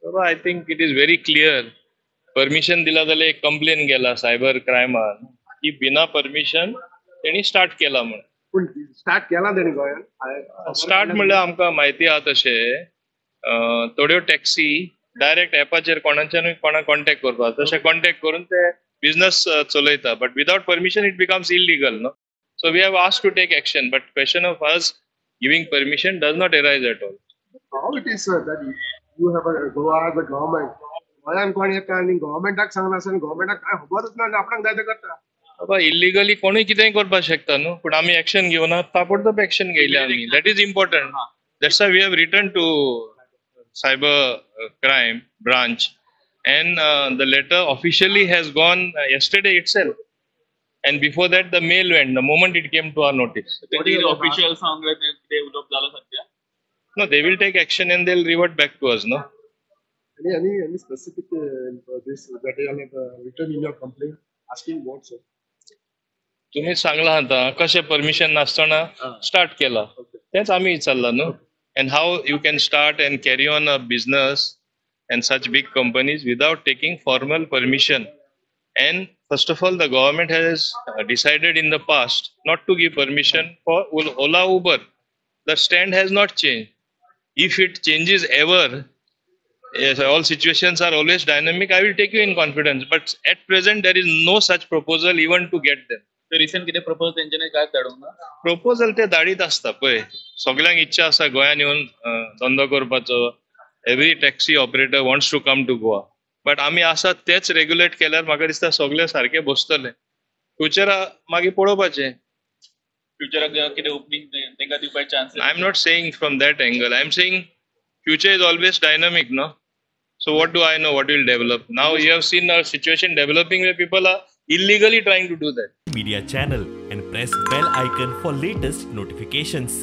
बाबा, I think it is very clear. Permission दिला जाल्यार एक कंप्लेन गेला सायबर क्रायमान की बिना परमिशन तेणी स्टार्ट केला म्हणून. पूण स्टार्ट केला तेणी गोंयांत? स्टार्ट म्हणल्यार आमकां म्हायती आहा तशें थोड्यो टॅक्सी डायरेक्ट एपाचेर कोणाच्यानूय कोणाक कॉन्टॅक्ट करपाक, तशें कॉन्टॅक्ट करून ते बिझनस चलयता, but without permission it becomes illegal न्हू. So we have asked to take action, but question of us giving permission does not arise at all. How it is, sir, that you have a Goa as a government, गोंयांत कोण येता आनी गव्हर्मेंटाक सांगना आनी गव्हर्मेंटाक कांय खबरूच ना आनी आपणाक जाय तें करता? बाबा, इलिगली कोणूय कितेंय करपाक शकता न्हू, पूण आमी एक्शन घेवना, ताबडतोब एक्शन घेयले आमी. That is important. That's why we have written to cyber crime branch and the letter officially has gone yesterday itself, and before that the mail went the moment it came to our notice. तेंचे official सांगले कितें उलोवप जालां सध्या? No, they will take action and they'll revert back to us, no? Any specific this that you have written in your complaint asking what, sir? तुम्ही सांगला आतां कशें परमिशन नासतना स्टार्ट केला तेंच आमी विचारलां न्हू, and how you can start and carry on a business and such big companies without taking formal permission. And first of all, the government has decided in the past not to give permission for Ola, Uber. The stand has not changed. If it changes ever, yes, all situations are always dynamic, I will take you in confidence. But at present, there is no such proposal even to get them. तर recent कितें propose तेंच्यानी काय धाडूंक ना? Proposal ते धाडीत आसता पळय, सगल्यांक इच्छा आसा गोंयान येवन धंदो करपाचो. Every taxi operator wants to come to Goa, but आमी आसा तेच रेग्युलेट केल्यार म्हाका दिसता सगळे सारके बसतले. फ्युचरा मागीर पळोवपाचें. फ्युचराक कितें ओपनींग तेंकां दिवपाचे chance? I am not saying from that angle, I am saying future is always dynamic, no? So what do I know what will develop? Now you have seen a situation developing where people are illegally trying to do that. Media channel and press bell icon for latest notifications.